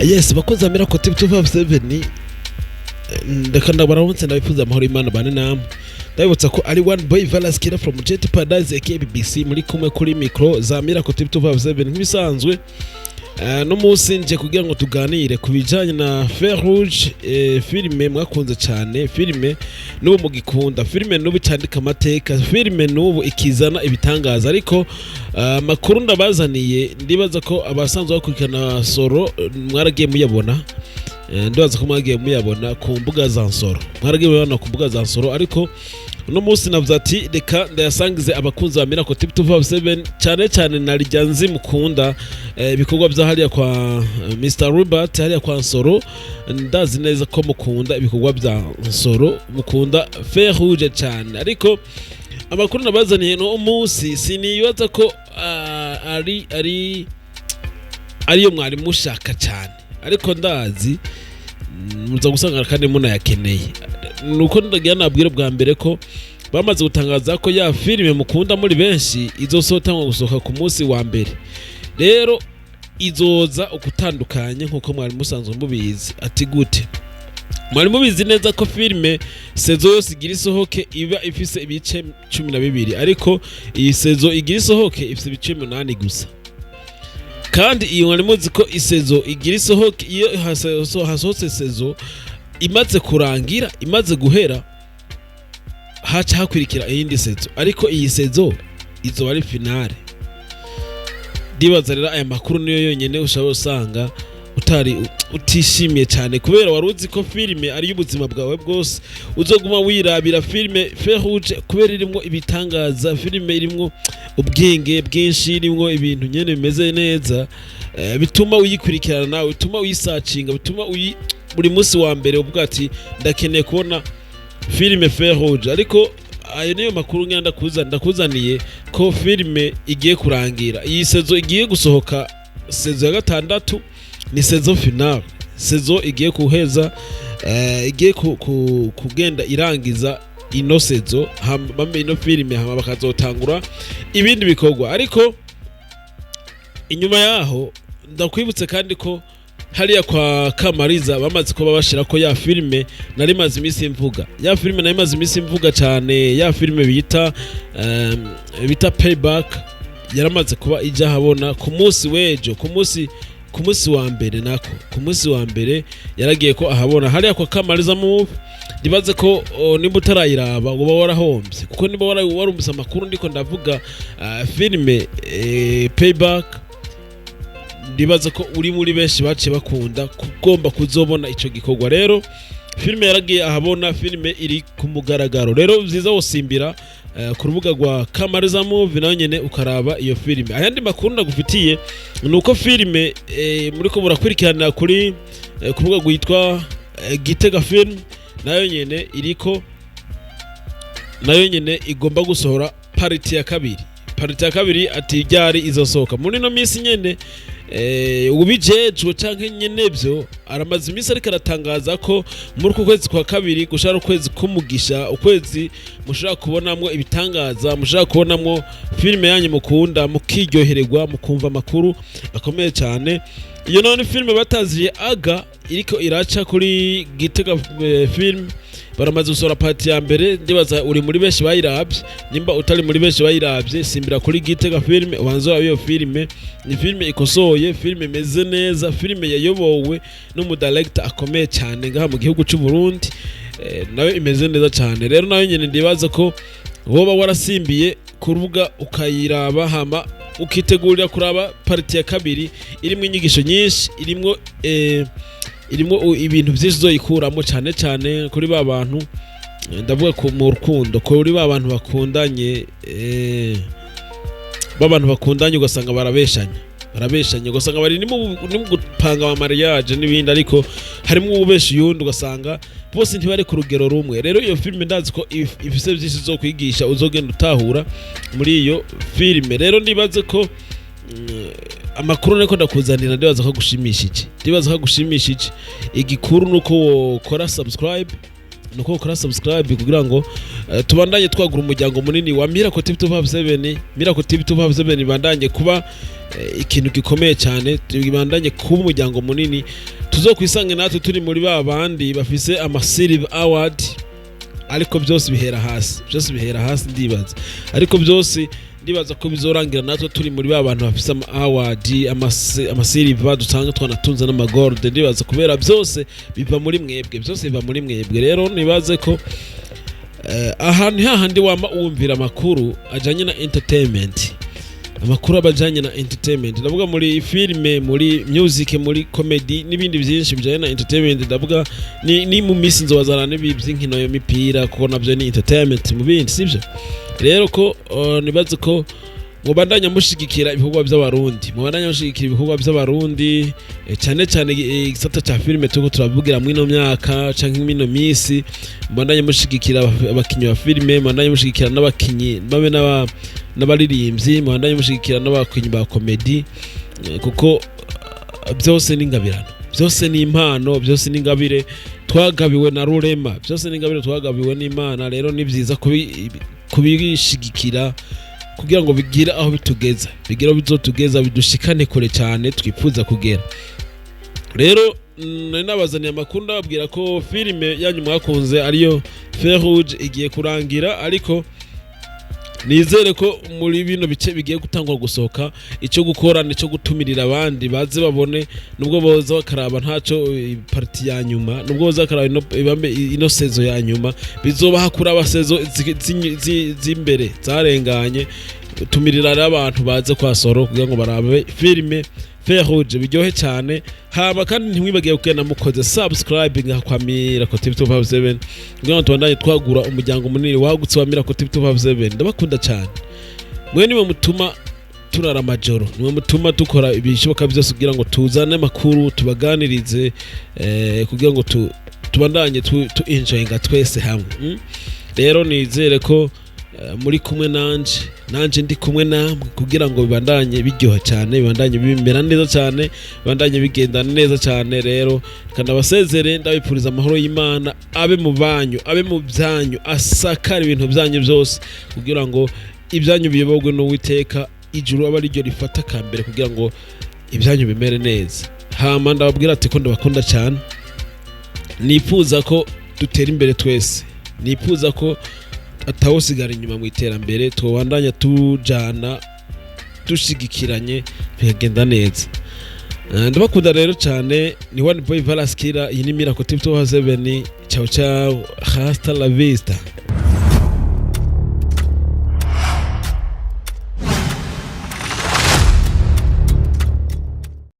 Yes, bakozi ba Miracle TV 257, ndeka ndabaramutse, ndabifuza amahoro y'Imana bane namwe. Ndabibutsa ko ari One Boy Valas Kira from Jet Paradise aka BBC muri kumwe kuri micro za Miracle TV 257 nk'ibisanzwe. No munsi nje kugira ngo tuganire ku bijanye na Fer Rouge, filime mwakunze cyane, filime n'ubu mugikunda, filime n'ubu cyandika amateka, filime n'ubu ikizana ibitangaza. Ariko amakuru ndabazaniye, ndibaza ko abasanzwe bakurikirana Soro mwaragiye muyabona. Ndibaza ko mwagiye muyabona ku mbuga za Nsoro, mwaragiye muyabona ku mbuga za Nsoro. Ariko uno munsi navuze ati reka ndayasangize abakunzi ba Miracle TV 257, cyane cyane na rya nzi mukunda ibikorwa bya hariya kwa Mr Robert, hariya kwa Nsoro. Ndazi neza ko mukunda ibikorwa bya Nsoro, mukunda Fer Rouge cyane. Ariko amakuru nabazaniye no munsi sinibaza ko ari ariyo mwari mushaka cyane, ariko ndazi muza gusanga kandi munayakeneye. Nuko ndagira nabwira bwa mbere ko bamaze gutangaza ko ya filime mukunda muri benshi izosotangwa gusohoka ku munsi wa mbere. Rero izoza ukutandukanye nkuko mwari musanzwe mubizi. Ati gute? Mwari mubizi neza ko filime saison yose igira isohoke iba ifise ibice 12, ariko iyi saison igira isohoke ifise ibice 8 gusa. Kandi iyo mwari muzi ko i saison igira isohoke, iyo hasohotse saison imaze kurangira, imaze guhera, haca hakurikira iyindi saison, ariko iyi saison izoba ari finale. Ndibaza rero aya makuru niyo yonyene ushobora usanga utari utishimiye cyane, kubera wari uzi ko filime ari ubuzima bwawe bwose, uzoguma wirabira filime Fer Rouge kubera irimwo ibitangaza, filime irimwo ubwenge bwinshi, irimwo ibintu nyene bimeze neza, bituma uyikurikirana nawe, bituma uyisacinga, bituma buri munsi wa mbere uvuga ati ndakeneye kubona filime Fer Rouge. Ariko ayo niyo makuru ngenda ndakuzaniye ko filime igiye kurangira, iyi saison igiye gusohoka, saison ya gatandatu, ni saison finale, saison igiye kuheza, igiye kugenda irangiza ino saison bambe ino filime, hama bakazotangura ibindi bikorwa. Ariko inyuma yaho ndakwibutse kandi ko hariya kwa Kamariza bamaze kuba bashira ko ya filime nari maze iminsi mvuga, ya filime nari maze iminsi mvuga cyane, ya filime bita Payback, yaramaze kuba ijya habona ku munsi w'ejo, ku munsi wa mbere, nako ku munsi wa mbere yaragiye ko ahabona hariya kwa Kamariza Movie. Ndibaze ko nimba utarayiraba uba warahombye, kuko nimba warumvise amakuru ndiko ndavuga filime Payback, ndibaza ko uri muri benshi baciye bakunda kugomba kuzobona ico gikorwa. Rero filime yaragiye ahabona, filime iri ku mugaragaro. Rero vyiza wosimbira ku rubuga rwa Kamariza Movie nayo nyene ukaraba iyo filime. Ayandi makuru ndagufitiye ni uko filime muriko murakurikiranira kuri ku rubuga rwitwa Gitega Film, nayo nyene iriko, nayo nyene igomba gusohora partie ya kabiri. Partie ya kabiri ati ryari izosohoka? Muri ino minsi nyene. Ubijejwe canke nyene vyo aramaze iminsi ariko aratangaza ko muri uku kwezi kwa kabiri gushara ukwezi k'umugisha, ukwezi mushobora kubonamwo ibitangaza, mushobora kubonamwo filime yanyu mukunda, mukiryohererwa, mukumva amakuru akomeye cyane. Iyo none filime bataziye aga iriko iraca kuri Gitega Film, baramaze gusohora partie ya mbere. Ndibaza uri muri benshi bayiravye. Nimba utari muri benshi bayiravye, simbira kuri Gitega Film ubanze urabe iyo filime. Ni filime ikosoye, filime imeze neza, filime yayobowe n'umudirector akomeye cyane ngaha mu gihugu cy'u Burundi. Nayo imeze neza cyane. Rero nayo nyene ndibaza ko woba warasimbiye ku rubuga ukayiraba, hama ukitegurira kuraba partie ya kabiri irimo inyigisho nyinshi, irimo ibintu byinshi uzoyikuramo, cyane cyane kuri ba bantu, ndavuga ku mu rukundo, kuri ba bantu bakundanye, ba bantu bakundanye ugasanga barabeshanya, barabeshanya, ugasanga bari ni mu gupanga ama mariage n'ibindi, ariko harimo uwubesha uyundi, ugasanga bose ntibari ku rugero rumwe. Rero iyo filime ndazi ko ifise byinshi zo kwigisha, uzogenda utahura muri iyo filime. Rero ndibaze ko amakuru niko ndakuzanira, ndibaza ko agushimishije, ndibaza ko agushimishije. Igikuru nuko wokora subscribe. Nuko ukora subscribe kugira ngo tubandanye twagura umuryango munini wa Miracle TV 257. Miracle TV 257 ibandanye kuba ikintu gikomeye cyane, tubandanye kuba umuryango munini, tuzokwisange natwe turi muri ba bandi bafise ama silver award. Ariko byose bihera hasi, byose bihera hasi ndibaza. Ariko byose ndibaza ko bizorangira natwe turi muri ba bantu bafise ama award, ama silver, dusanga twanatunze n'ama gold, ndibaza, kubera byose biva muri mwebwe, byose biva muri mwebwe. Rero nibaze ko aha ni hahandi wama wumvira amakuru ajanye na entertainment, amakuru aba ajanye na entertainment. Ndavuga muri filime, muri music, muri comedy n'ibindi byinshi bijanye na entertainment. Ndavuga ni mu minsi nzobazana n'ibi by'inkino y'imipira, kuko nabyo ni entertainment mu bindi, sibyo? Rero ko nibaze ko mubandanya mushigikira ibikorwa by'Abarundi, mubandanya mushigikira ibikorwa by'Abarundi, cyane cyane igisata cya filime turiko turavugira mw'ino myaka canke mw'ino misi. Mubandanye mushigikira abakinyi ba filime, mubandanye mushigikira n'abakinyi babe n'abaririmbyi, mubandanye mushigikira n'abakinyi ba comedy, kuko byose ni ingabirano, byose ni impano, byose ni ingabire twagabiwe na Rurema, byose ni ingabire twagabiwe n'Imana. Rero ni byiza kubishigikira kugira ngo bigire aho bitugeza, bigire aho bizotugeza, bidushikane kure cyane twifuza kugera. Rero nari nabazaniye amakuru, ndababwira ko filime yanyu mwakunze ariyo Feu Rouge igiye kurangira, ariko nizere ko muri bino bice bigiye gutangwa gusohoka, icyo gukora nicyo gutumirira abandi baze babone, nubwo boza bakaraba ntaco partie ya nyuma, nubwo boza bakaraba ino saison ya nyuma, bizobaha kuraba saison z'imbere zarenganye. Tumirira rero abantu baze kwa Soro kugira ngo barabe filime Feu Rouge, biryohe cyane. Hama kandi ntimwibagiye kugenda mukoze subscribe nka kwa Miracle TV 257 kugira ngo tubandanye twagura umuryango munini wagutse wa Miracle TV 257. Ndabakunda cyane, mwe niwe mutuma turara amajoro, niwe mutuma dukora ibishoboka byose kugira ngo tuzane amakuru, tubaganirize, kugira ngo tubandanye tu enjoyinga twese hamwe. Rero nizere ko muri kumwe nanje, nanje ndi kumwe namwe, kugira ngo bibandanye biryoha cyane, bibandanye bimera neza cyane, bibandanye bigenda neza cyane. Rero kandi abasezere, ndabipfuriza amahoro y'Imana abe mu banyu, abe mu byanyu, asakare ibintu byanyu byose, kugira ngo ibyanyu biyoborwe n'Uwiteka, ijuru abe ariryo rifata akambere kugira ngo ibyanyu bimere neza. Hama ndababwira ati ko ndabakunda cyane, nifuza ko dutera imbere twese, nifuza ko atawusigara inyuma mu iterambere, tubandanya tujana dushigikiranye bikagenda neza. Ndabakunda rero cyane. Ni One Boy Valaskira, iyi ni Miracle TV 257. Ciao ciao, hasta la vista.